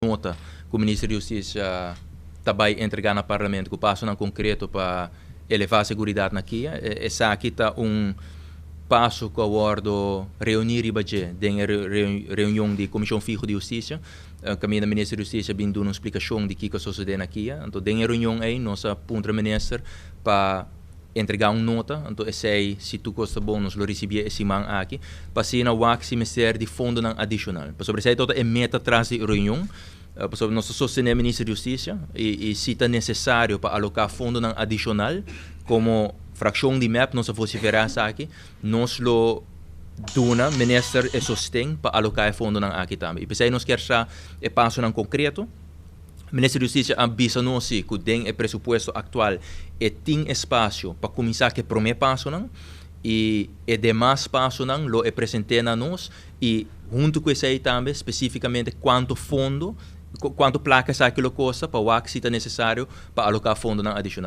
Nota ku Minister di Hustisia ta bai entregá na Parlamento ku pasonan konkreto pa elevá seguridat na kia. Esaki ta un paso ku a wòrdu reuní riba dje den e reunion di Komishon Fiho di Hustisia, kaminda Minister di Hustisia bin duna un splikashon di kiko a sosodé na kia. Anto den e reunion ei nos a puntra Minister pa entregá un nota, anto esei si tur kos ta bon nos lo risibié e siman aki, pa asina wak si mester di fondonan adishonal. Pasobra esei tabata e meta tras di e reunion, pasobra nos ta sostené Minister di Hustisia i si ta nesesario pa aloká fondonan adishonal, komo frakshon di mep nos a vosiferá esaki, nos lo duna Minister e sosten pa aloká e fondonan aki tambe. I p'esei nos kier sa e pasonan konkreto. Minister di Hustisia a bisa nos si ku den e presupuesto aktual e tin espasio pa kuminsá ku e promé pasonan i e demas pasonan lo e present'é na nos i huntu ku esei tambe spesífikamente kuantu fondo, kuantu plaka esaki lo kosta pa wak si ta nesesario pa aloká fondonan adishonal.